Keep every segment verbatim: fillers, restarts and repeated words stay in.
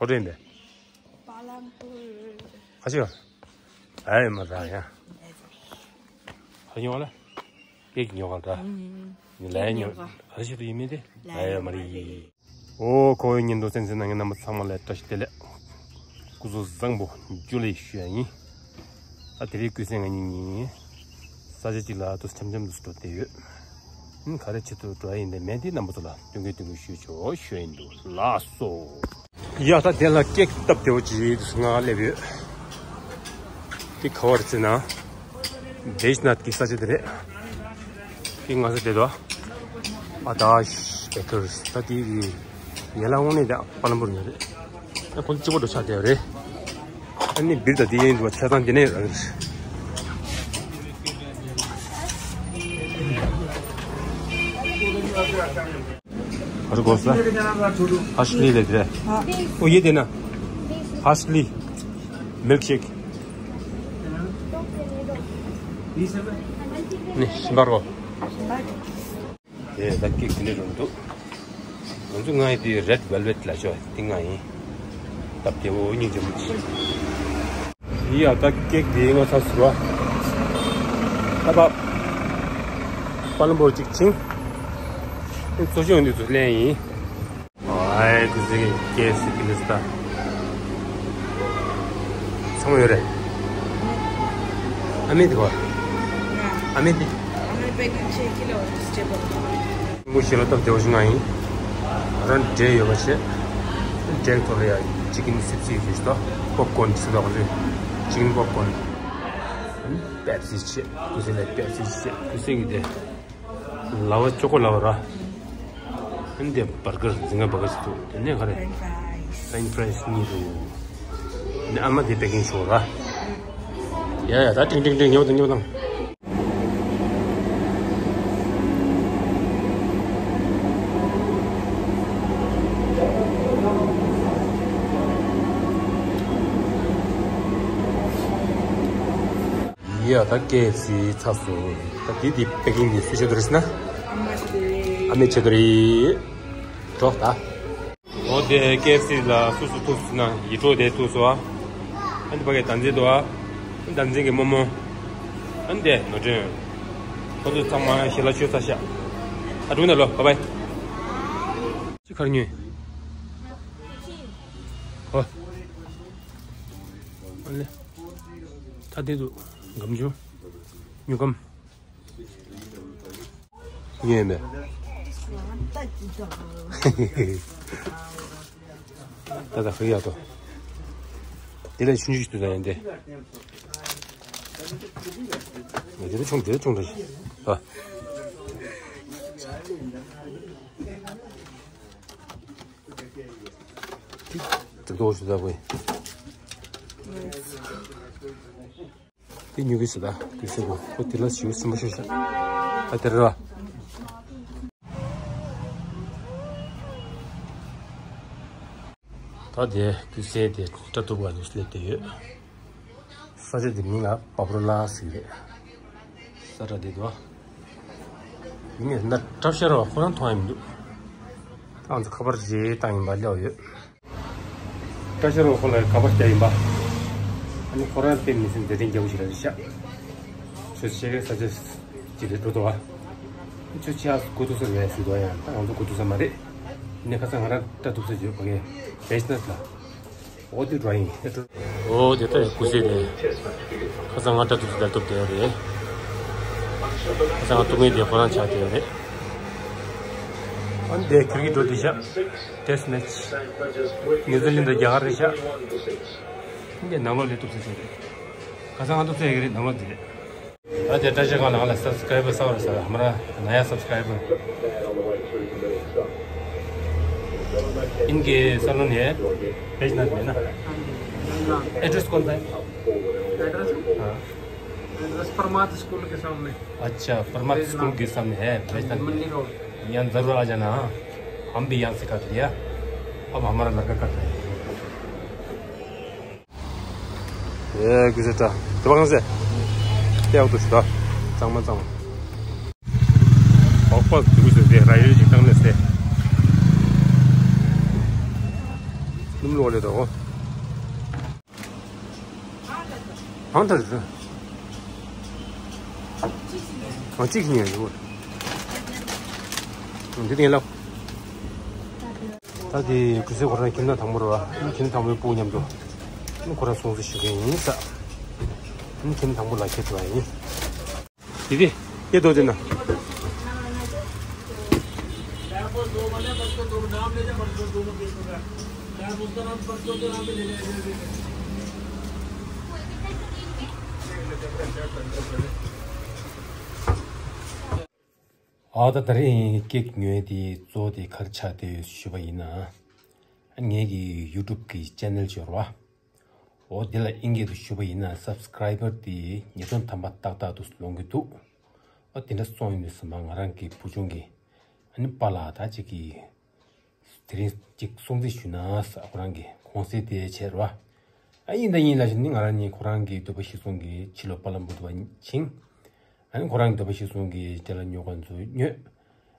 ཁོ་དྲན་པས། པ་ལམ་པུར། ཁ་ཤི་ག་ཨེ་མ་ར་ཡ། ཁ་ཉོ་ལ། ཀེག་ཉོ་ག་ར། ཉི་ལ་ཡ་ཉོ། ཉོ་ག་ཁ་ཤི་དུ་ཡིན་མི་དེ། ལ་ཡ་མ་རི་ཡི། ཨོ་ཁོ་བོའི་ཉིན་དུ་གསན་གཟིགས་གནང་མཁན་རྣམ་པ་ཚང་མ་ལ་བཀྲ་ཤིས་བདེ་ལེགས། སྐུ་གཟུགས་བཟང་པོ་འཇུ་ལེ་ཞུ་ཡ་ཡིན། ཨ་དེ་རིང་ཀུན་གསལ་ང་གཉིས་གཉིས། ས་ཆ་གཅིག་ལ་དུ་འཆམ་འཆམ་དུ་འགྲོ་བསྡད་ཡོད། ཨིན་ག་རེ་བྱེད་དུ་འགྲོ་ཡ་ཡིན་དེ་མེད་དེ་རྣམ་པ་ཚོ་ལ་སྟོན་གི་སྟོན་གི་ཞུས་ཆོག་ཞུ་ཡ་ཡིན་འདུག་ལགས་སོ། ཡ་ད་དེ་ལ་ཀེག་སྟབས་བདེ་བོ་ཅིག་ང་སླེབས་ཡོད། དེ་ག་བར་ཟེར་ན། བེཇ་ནཱཐ་ཀྱི་ས་ཆ་དེ་རེད། དེ་ང་ས་དེ་དོ། ཨ་དཱཤ་བེ་ཀར་ད་དེ་གི་ཡན་ལག་དངོས་གནས་ད་པ་ལམ་པུར་ནས་རེད། ཨ་ཁོང་ཚོ་གཅིག་པ་འགྲོ་ཆགས་བསྡད་ཡོད་རེད། ཨ་ནི་སྦིར་ད་དེ་ཡན་འདུག་བ་ཆ་ཚང་དེ་ནས་རང་རེད། और कौन सा? हर्ष के लिए लेते हैं। हाँ। वो ये देना। हर्ष के लिए। Milk shake. नहीं, सिंबार को। དེ་ད་ཀེག་དེ་འདྲ་རུང་འདུག་ང་ཚོ་ང་ཡི་དེ་རེད་ཝེལ་ཝེཊ་ལ་ཆོ་དེ་ང་ཡིན། སྟབས་བདེ་བོ་སྙིང་རྗེ་མོ་ཅིག་ཡ་ད་ཀེག་དེ་ང་ཚ་ཟུར་བ། ད་བབ། པ་ལམ་པོར་ཅིག་ཕྱིན། ཨེ་གཙོ་སྐྱོང་འདི་ཚོ་ལེན་ཡིན། ཨའི་ཀུ་ཟི་ཀེ་ཨེཕ་སི་གི་ལིས་ད། ཚང་མ་ཡོད་རེད། ཨ་མེ་དེ་གོ་ཨ་མེ་དེ། ཨ་མེ་པེ་ཀིང་ཆེ་ཁི་ལོ་སི་ཊེ་བལ། མོ་ཤི་ལ་སྟབས་བདེ་བོ་ཞིག་ང་ཡིན། ང་རང་འབྲས་ཡོད་པ་བྱས། འབྲས་ཐོག་ལ་ཡ་ཅི་ཀིན་སིབ་སིབ་ཞིག་ཏོ། པོབ་ཀོན་ཟེར་དོ་ང་ཚོས། ཅི་ཀིན་པོབ་ཀོན། པེབ་སི་བྱས། ཀུ་ཟི་ལ་པེབ་སི་བྱས། ཀུ་ཟི་གི་དེ། ལ་བ་ཅོ་ཀོ་ལ་བ་ར། ཨ་ནི་དེ་བར་གར་འཛིན་ག་བ་ག་ཞིག་འདུག་དེ་ནས་ག་རེ། French fries. French fries གཉིས་འདུག་ནི་ཨ་མ་དེ་པེ་ཀིང་ཤོག་ར། ཡ་ཡ་ད་ཏིང་ཏིང་ཏིང་ཉོ་དང་ཉོ་དང་། ཡ་ད་ཀེ་ཨེཕ་སི་ཚར་སོང་། ད་དེ་དེ་པེ་ཀིང་དེ་སུས་བྱེད་དོ་རེད་ཟེར་ན། ཨ་མས་བྱེད་དོ་རེད། འགྲོ་ད། འོ་དེ་ཀེ་ཨེཕ་སི་ལ་སུ་སུ་ཐུག་ཟེར་ན་ཡིད་འཕྲོག་དེ་ཐུག་སོང་ཨ། ཨ་ནི་ཕ་གི་བདག་འཛིན་འདུག་ཨ། བདག་འཛིན་གྱི་རྨོ་མོ། ཨ་ནི་དེ་ནོར་སྒྲོན། ཁོ་ཚོ་ཚང་མ་ཞལ་ལག་མཆོད་ཚར་ཤག་ཨ་འགྲོ་ན་ལོ་བ་བའི། ཅི་གར་ཉོས། ཨོ། ཨ་ལེ། ད་དེ་འདུག་སྒམ་ཆུང་། སྨྱུག་སྒམ། ཉོས་མེད། ད་ད་ཧི་ཡ་ཏོ། དེ་ལས་ཆུང་ཆུང་ཞིག་ཏུ་ད་ཡན་དེ། དེ་ལས་ཆུང་དེ་ལས་ཆུང་དྲ་ཞིག་ཨ། དེ་ཏོག་ཞིག་ད་གོ། དེ་ཉོ་གི་ཟེར་ད་དུས་ཚོད་གོ་ཁོ་དེ་ལ་ཞིའུ་སིམ་པ་ཤོར་ཤག་ད་དེ་རེད་བ། ད་དེ་དུས་ཚོད་དེ་སྐྲ་གཏུབ་ག་ལུས་སླེབས་བསྡད་ཡོད། ས་ཆ་དེ་མིང་ལ་བབ་རོ་ལ་ཟེར་གི་རེད། ས་ཁྲ་དེ་དུ་བ། ཡིན་ནས་ན་སྐྲ་ཤར་བ་ཁོ་རང་མཐོང་ཡ་མི་འདུག་ང་ཚོ་ཁ་པར་རྗེས་བཏང་ཡིན་པ་སླེབས་ཡོད། སྐྲ་ཤར་བ་ཁོ་ལ་ཁ་པར་རྒྱག་ཡིན་པ། ཨ་ནི་ཁོ་རང་དཔེ་མི་སྲིད་མཛད་འཕྲིན་རྒྱག་པོ་ཞིག་རེད་ཤག་ཁྱོད་ཆེ་གེ་ས་ཆ་ཅི་རེད་འགྲོ་དོ་བ། ཁྱོད་ཆེ་ཨ་སུ་གོ་ཐུབ་ས་རེད་ཟེར་དོ་ཡང་ད་ང་ཚོ་གོ་ཐུབ་ས་མ་རེད། ནས་ཁ་སང་ང་རང་སྐྲ་གཏུབ་ས་ཡོད་པ་གས་བེད་ནས་ལ། འོ་དེ་འགྲོ་ཡིན། འོ་དེ་ལྟར་སྐུ་ཚེ་དེ། ཁ་སང་ང་སྐྲ་གཏུབ་ས་ལ་གཏུབ་བསྡད་ཡོད་རེད། ཁ་སང་ང་གཏུབ་མཁན་དེ་ཁོ་རང་ཆགས་བསྡད་ཡོད་རེད། ཨ་ནི་དེ་ཁིར་གི་འགྲོ་དེ་ཤག་ཊེ་སི་མེཆ། ནིའུ་ཛི་ལན་དང་རྒྱ་གར་རེད་ཤག་འདི་ནང་ལོགས་ལས་གཏུབ་ས་ཅིག་རེད། ཁ་སང་ང་གཏུབ་ས་ཡོད་ཀྱི་རེད་ནང་ལོགས་འདི་རེད། ཨ་དེ་བཀྲ་ཤིས་སྒང་ལ་ང་ལ་སབ་སི་ཀ་རའི་བར་ས་བར་ས་ཧ་མ་ར་ན་ཡ་སབ་སི་ཀ་རའི་བར། ཨིན་གྱི་ས་ལོན་ཡེ་བེད་ན་མེད་ན། एड्रेस कौन सा है? एड्रेस? हाँ। एड्रेस परमार्थ स्कूल के सामने। अच्छा, परमार्थ स्कूल के सामने है, वैष्णव मंडी रोड। यहाँ जरूर आ जाना, हाँ। हम भी यहाँ से काट लिया, अब हमारा लड़का काट रहे हैं। ए, गुजरात। तो बंग से। क्या हो तो सुधा? चांगमा चांगमा। ओपा गुजरात दे रायु जी तंग से। སྣུམ་ལོག་ལེ་དོ། གང་ལྟར་རེད། ཨ་གཅིག་ཉན་ཡོད། འདི་ནས་ལབ། ད་དེ་གུས་སེ་ཁོ་རང་ཁྱིམ་ཚང་དང་པོ་རེད་བ། ཁྱིམ་ཚང་དང་པོའི་སྤུ་མཉམ་དུ་ཁོ་རང་སྲུང་བརྩི་ཞུ་མཁན་ཡིན་ས། ཁྱིམ་ཚང་དང་པོ་ལ་ཁྱེད་ཐུབ་པ་ཡིན། དེ་དེ་དེ་དོ་དེ་ན། ཨ་ད་ད་རེས་ཀེག་ཉོས་དེ་གཙོ་དེ་ག་རེ་ཆགས་དེ་ཞུས་པ་ཡིན་ན། ངེད་ཀྱི་ཡུ་ཊུབ་ཀྱི་ཆེ་ནལ་ཅིག་ཡོད་རེད་བ། འོ་དེ་ལ་ཨིན་སྐད་དུ་ཞུས་པ་ཡིན་ན་སབ་སི་ཀ་རའི་བར་དེ་ཉིས་སྟོང་ཐམ་པ་ཏག་ཏག་ཏུ་ལོངས་ཀྱི་འདུག་འོ་དེ་འདྲ་སོང་ཡོང་དུས་ཙམ་པ་ང་རང་གི་བུ་ཆུང་གི་ཨ་ནི་པཱ་ལགས་ད་ཅིག་གི་དེ་རིང་ཅིག་སྲུང་བརྩི་ཞུས་ན་ས་ཁོ་རང་གི་གུས་སེ་དེ་བྱས་རེད་བ། ཨ་ཡིན་ད་ཡིན་ལབ་བཞིན་ནི་ང་རང་གཉིས་ཁོ་རང་གི་འདོད་པ་གཞིར་བཟུང་གི་ཕྱི་ལོགས་པཱ་ལམ་པུར་དུ་བ་ཕྱིན། ཨ་ནི་ཁོ་རང་གི་འདོད་པ་གཞིར་བཟུང་གི་དེ་ལ་ཉོ་ག་ཚོ་ཉོས།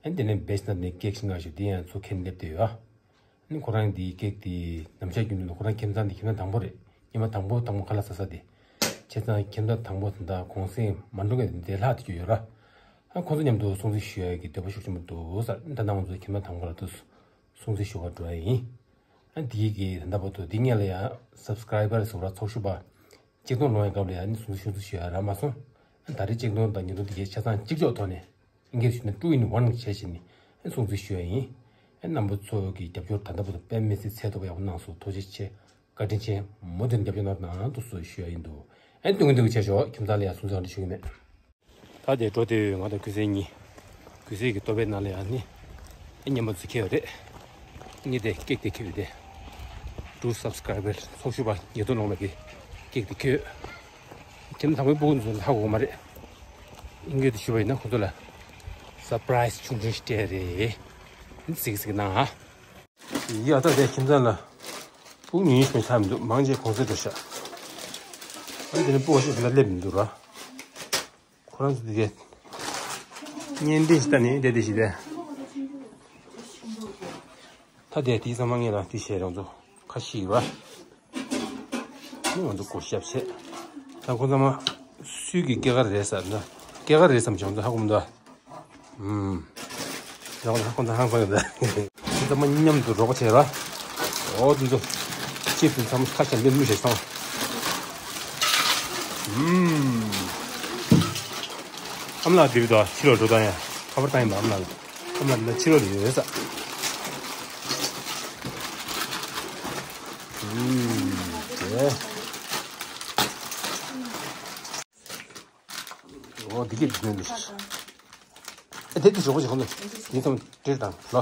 ཨ་ནི་དེ་ནས་བེ་སི་ན་ནས་ཀེག་ཤིང་ང་ཞིག་དེ་ཡང་ཚུར་ཁྱེར་སླེབས་བསྡད་ཡོད། ཨ་ནི་ཁོ་རང་དེའི་ཀེག་དེ་ནམ་ཞག་རྒྱུན་དུ་ཁོ་རང་ཁྱིམ་ཚང་དེ་ཁྱིམ་ཚང་དང་པོ་རེད། ཉི་མ་དང་པོ་དང་པོ་ཁ་ལག་ཟ་ས་དེ། བྱས་ཙང་ཁྱིམ་ཚང་དང་པོ་དེ་འདྲ་གུས་སེ་མ་འགྲོ་མཁན་དེ་ལྷག་བསྡད་ཀྱི་ཡོད་ར། ཨ་ཁོང་ཚོ་མཉམ་དུ་སྲུང་བརྩི་ཞུ་ཡ་གི་འདོད་པ་ཤུགས་ཆེན་པོ་འདུག་ས། ད་ནང་ང་ཚོ་ཁྱིམ་ཚང་དང་པོ་ལ་དུ་སྲུང་བརྩི་ཞུ་ག་འགྲོ་ཡ་ཡིན། ཨ་དེའི་གི་ད་ལྟ་བར་དུ་དེ་སྔོན་ལ་ཡང་སབ་སི་ཀ་རའི་བར་ཟེར་བ་ཚོགས་ཞུགས་པ་ཆིག་སྟོང་ལོངས་ཡ་སྐབས་ལ་ཡང་ནི་སྲུང་བརྩི་ཤུགས་ཆེ་ཞུ་ཡ་རག་མ་སོང་། ཨ་ད་རེས་ཆིག་སྟོང་དང་ཉིས་སྟོང་དེ་གའི་ཆ་ཚང་གཅིག་ལྕོགས་ཐོག་ནས། ཨིན་སྐད་ཞུས་ན་two in one བྱས་བྱས་ནས་སྲུང་བརྩི་ཞུ་ཡ་ཡིན། ཨ་རྣམ་པ་ཚོ་གི་རྒྱབ་སྐྱོར་ད་ལྟ་བར་དུ་དཔེ་མི་སྲིད་ཚད་མཐོ་པོ་ཡག་པོ་གནང་སོང་། ཐུགས་རྗེ་ཆེ། བཀའ་དྲིན་ཆེ། མུ་མཐུད་རྒྱབ་སྐྱོར་གནང་རོགས་གནང་དུ་སུ་ཞུ་ཡ་ཡིན་འདུག་ཨ་ཏུང་ཏུང་བྱས་ཞོག་ཁྱིམ་ཚང་ལ་ཡང་སྲུང་བརྩི་ག་འདྲ་ཞུ་གི་མེད། ད་དེ་འགྲོ་དེ་ཡོད། ང་དང་གུས་སེ་གཉིས། གུས་སེ་གི་ལྟོ་ཕད་ནང་ལ་ཡང་ནི་ཨ་ཉན་པ་ཚོ་ཁེལ་བ་རེད། ངས་དེ་ཀེག་དེ་ཁེལ་བ་དེ་ཊུ་སབ་སི་ཀ་རའི་བར་ཚོགས་ཞུགས་པ་ཉིས་སྟོང་ལོངས་པའི་ཀེག་དེ་ཁེལ་ཡོད། ཁྱིམ་ཚང་མའི་སྤུ་གུ་ཚོ་ཧ་གོ་གི་མ་རེད། ཨིན་སྐད་དུ་ཞུས་པ་ཡིན་ན་ཁོ་ཚོ་ལ་སར་པ་རའི་སི་ཆུང་ཆུང་ཞིག་སྤྲད་རེད། ཨ་ནི་གཟིགས་གཟིགས་གནང་ཨ། ཡ་ད་དེ་ཁྱིམ་ཚང་ལ་སྤུ་གུ་ཉུང་ཉུང་ཞིག་མེད་ཚར་མི་འདུག་མང་ཆེ་གུས་སེ་འགྲོ་ཤག་ཨ་དེ་ནས་སྤུ་གུ་ཞིག་དེ་ལ་སླེབས་མི་འདུག་ར། ཁོ་རང་ཚོ་དེ་གས་བརྙན་འཕྲིན་ཞིག་ལྟ་ནས་བསྡད་བསྡད་ཤིག་དེ། ད་དེ་དེའི་ཚང་མ་ངས་ལ་དེ་བཤད་རང་ཚོ་ཁ་ཤས་ཡོད་པ། ནི་ང་ཚོ་སྒོ་ཞབས་བྱས། ད་ཁོ་ཚང་མ་སུས་ཀྱི་སྐྱེས་སྐར་རེད་ཟེར་ན་སྐྱེས་སྐར་རེད་བསམ་བྱུང་ཚོ་ཧ་གོ་མི་འདུག་ཨུམ། ཡང་ལ་ཁོང་ཚོ་ཧང་སང་ཡོད་པས། ཁོང་ཚོ་མཉམ་དུ་རོགས་པ་བྱས་ར། འོ་དེ་ཚོ། ཅིབ་སི་ཚང་མ་ཁ་ཤས་འདི་མི་ཤེས་སོང་། ཨུམ། ཨ་མ་ལགས་འདི་བི་དོ་ཕྱི་ལོགས་འགྲོ་དང་ཡ། ཁ་པར་བཏང་ཡིན་པ་ཨ་མ་ལགས་ལ། ཨ་མ་ལགས་འདི་ཕྱི་ལོགས་ལ་ཡོད་ས། ཨུམ། དེ། འོ་འདི་གས་འདི་ནས་འདི་ཤིག་ཨ་དེ་དེ་ཞོགས་པ་ཞིག་ཁོང་ཚོ་འདི་ཚོ་འདྲེ་དང་ལོ།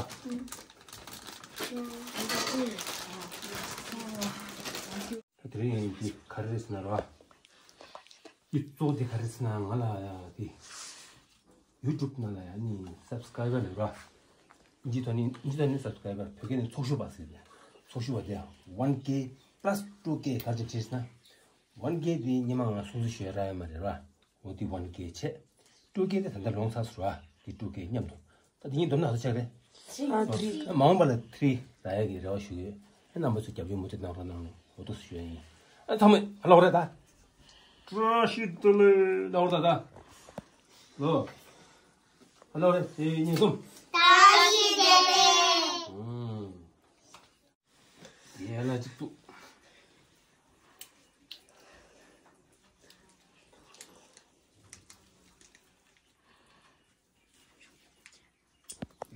ད་དེ་རིང་ཡང་འདི་ག་རེ་རེད་ཟེར་ན་རོ། འདི་གཙོ་བོ་འདི་ག་རེ་ཟེར་ན་ང་ལ་ཡ་འདི་ཡུ་ཊུབ་ནང་ལ་ཡ་ནི་སབ་སི་ཀ་རའི་བར་རེད་རོ། འདི་ཐོག་ནི་འདི་ཐོག་ནི་སབ་སི་ཀ་རའི་བར་བོད་སྐད་ནི་ཚོགས་ཞུགས་པ་ཟེར་ཏེ། ཚོགས་ཞུགས་པ་དེ་ཡང་ཝན་ཀེ་པ་ལ་སི་ཊུ་ཀེ་ག་རེ་བྱས་ཟེར་ན། ཝན་ཀེ་དེ་སྔོན་མ་ང་སྲུང་བརྩི་ཞུ་ཡ་རག་ཡ་མ་རེད་རོ། འོ་དེ་ཝན་ཀེ་བྱས། ཊུ་ཀེ་དེ་ད་ལྟ་ལོངས་ཚར་སོང་ར། དེ་ཊུ་ཀེ་མཉམ་དུ། ད་དེ་གཉིས་བསྡོམས་ན་ག་ཚོད་ཆགས་རེད། ཨ་ཐི་རི། མ་འོངས་པ་ལ་ཐི་རི་རག་ཡ་གི་རེ་བ་ཞུ་གི་ཡོད། ཨ་རྣམ་པ་ཚོས་རྒྱབ་སྐྱོར་མུ་མཐུད་གནང་རོགས་གནང་ནས་འོ་འདུག་སེ་ཞུ་ཡ་ཡིན། ཨ་ཚང་མས་ཧ་ལོ་རེད་ད། བཀྲ་ཤིས་བདེ་ལེགས་ལོ་རེད་ད། ལོ། ཧ་ལོ་རེད་དེ་ཉིན་གསུམ། བཀྲ་ཤིས་བདེ་ལེགས། ཨུམ། ཡ་ལ་གཅིག་ཏུ།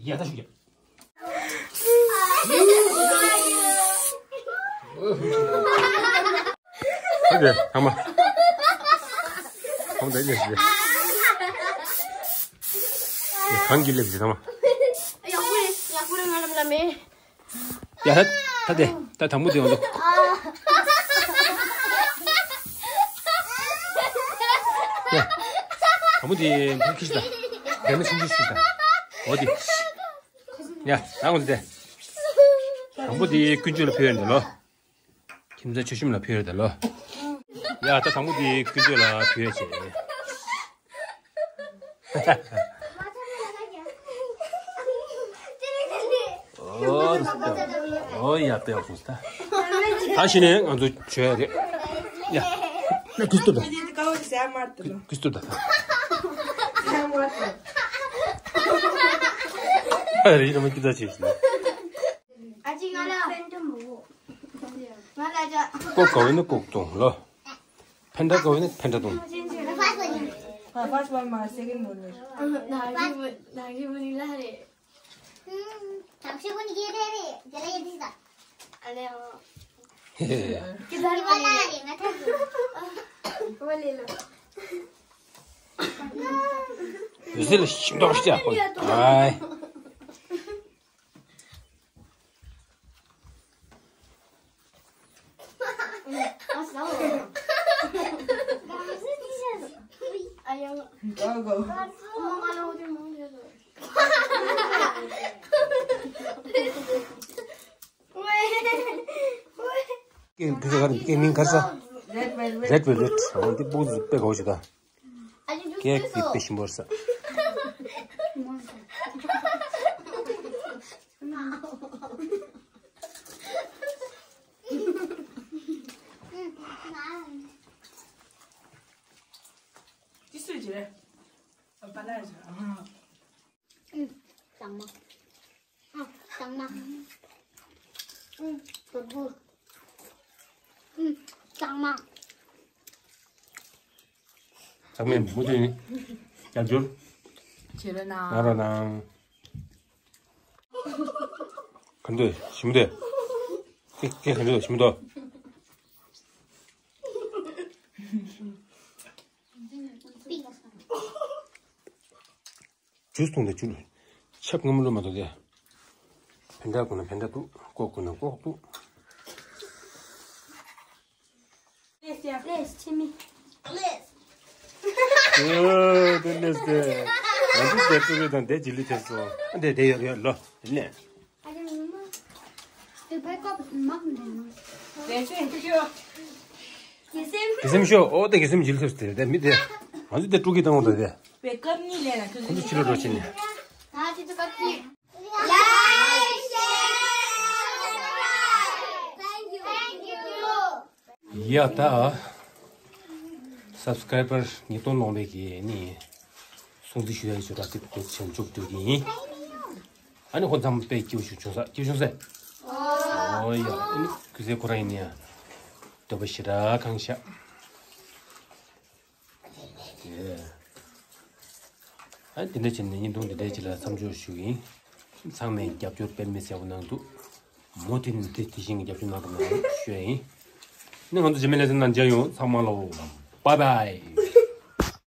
ཡ་ད་ཞུ་ཡ། ཨོ་ཁེ། ཐ་མ། ཐ་མ་ད་ཡ་ཞུ་ཡ། གང་གི་ལེབ་ཞིག་ཐ་མ། ཡག་པོ་རེད། ཡག་པོ་རེད། ང་ལམ་ལ་མེད། ཡ་ད་ད་དེ་ད་དང་པོ་དེ་ཡོང་དོ། ཡ། དང་པོ་དེ་ཕར་ཁྱེར་ཤིག་ད། དེ་ནས་སུམ་ཅུ་ཞིག་ད། འོ་དེ། ཡ་ད་འོ་དེ། དང་པོ་དེ་ཀུན་སྤྱོད་ལ་ཕུལ་ཡོད་འདི་ལོ། ཁྱིམ་ཚང་ཆོས་གཤིས་ལ་ཕུལ་ཡོད་འདི་ལོ། ཡ་ད་དང་པོ་དེ་ཀུན་སྤྱོད་ལ་ཕུལ་ཡོད་ཅེས། ཨོ་ཡ་དཔེ་ཡག་སོང་ད། ད་ཕྱིན་ནས་ང་ཚོ་བྱོས་རེད། ཡ། ན་ཁུ་སྟོད་ད། ཁུ་སྟོད་ད། ཨ་རེད་ཡིན་ན་མ་ཁྱི་ད་ཆེ་ཞིག་ཨ་ཅི་ང་ལ། ང་ལ་ཅ། ཀོ་ག་བས་ན་ཀོ་གཏོང་ལོ། ཕན་ད་ག་བས་ན་ཕན་ད་གཏོང་། First one, my second one. ནག་ཞི་བུ་ནི་ལ་རེད། ནག་ཞི་བུ་ནི་ཡེ་རེད་རེད། དེ་ལ་ཡེ་དི་ད། ཨ་ལེ་ཨོ། ཧེ་ཧེ། ཀི་ད་རེད་ང་ཐག་ཟོ། ཨོ་ལེ་ལོ། བཟི་ལ་ཤིང་ཏོག་ཤ་ཧོ། ཨའི། ཀེ་ཀེ་ཀེ་མིང་ག་རེ་ཟེར། Red velvet། འོ་འདི་སྤུ་གུ་དཔེ་དགའ་བོ་ཞིག་དང་། ཀེག་དེ་དཔེ་ཞིམ་པོ་རེད་ས། ཅི་སུ་ཅི་རེད། ཨ་པ་ལ་ཞིག་ཨ། ཨུམ། གཙང་མ། ཨ། གཙང་མ། ཨུམ། བུར་བུར། ཨུམ། གཙང་མ། ཚང་མས་མུ་མཐུད་ནས་རྒྱབ་སྐྱོར་བྱེད་རོགས་གནང་། གནང་རོགས་གནང་། ག་འདོད་ཞིམ་འདོད། ཀེ་ཀེ་ག་འདོད་ཞིམ་འདོད། ཇུས་འཐུང་དང་ཇུས་ཆབ་སྔ་མོ་ལོ་མ་གཏོགས་དེ། བེན་ཌ་དགོས་ན་བེན་ཌ་འདུག་ཀོག་དགོས་ན་ཀོག་འདུག་ལེས་ཡ། ལེས་ཆི་མི། ལེས། ཨོ་དེ་ལེས་དེ། ང་ཚོ་དེ་ཀྲུ་རེ་དང་དེ་ཇི་ལི་ཐེབས་སོ། དེ་དེ་ཡོད་ཡོད་ལོ། དེ་ལེན། དེ་སེམས་ཤོ། ཨོ་དེ་གི་སེམས་ཇི་ལི་ཐེབས་སོ་དེ་དེ་མི་དེ། ང་ཚོ་དེ་ཀྲུ་གི་བཏང་འོང་དེ་དེ། པའི་སྐབས་གཉིས་ལས་ན་ཁོ་ཚོ་ཁོ་ཚོ་ཕྱི་ལོགས་འགྲོ་ཕྱིན་ནས། ད་ཁྱེད་ཚོ་སྐབས་གཅིག Like, share, subscribe. Thank you. Thank you. ཡ་ད། སབ་སི་ཀ་རའི་བར་ཉིས་སྟོང་ལོངས་པའི་གི་ནི། སྲུང་བརྩི་ཞུ་ཡ་ཞུ་ར་ཏིག་ཏིག་ཆེན་མཇུག་བསྡུ་གི་ཡིན། ཨ་ནི་ཁོ་མཚམས་དཔེ་སྐྱིད་པོ་ཞིག་བྱུང་ས་སྐྱིད་བྱུང་ས། ཨོ་ཡ་ཨ་ནི་ཁུ་སེ་ཁོ་རང་ཡིན་ནི་ཡ། འདོད་པ་ཞེ་དྲག་གང་ཤ། ཨ་དེ་འདྲ་བྱས་ནས་བརྙན་ཐུང་འདི་འདྲ་ཅིག་ལ་མཚམས་འཇོག་ཞུ་གི་ཡིན། ཚང་མས་རྒྱབ་སྐྱོར་དཔེ་མི་སྲིད་པ་གནང་འདུག་མུ་མཐུད་ནས་དེ་དེ་བཞིན་གྱི་རྒྱབ་སྐྱོར་གནང་རོགས་གནང་ཞུ་ཡ་ཡིན། ནི་ང་ཚོ་རྗེས་མའི་ལེ་ཚན་ནང་མཇལ་ཡོང་། ཚང་མ་ལ་བའི་བའི།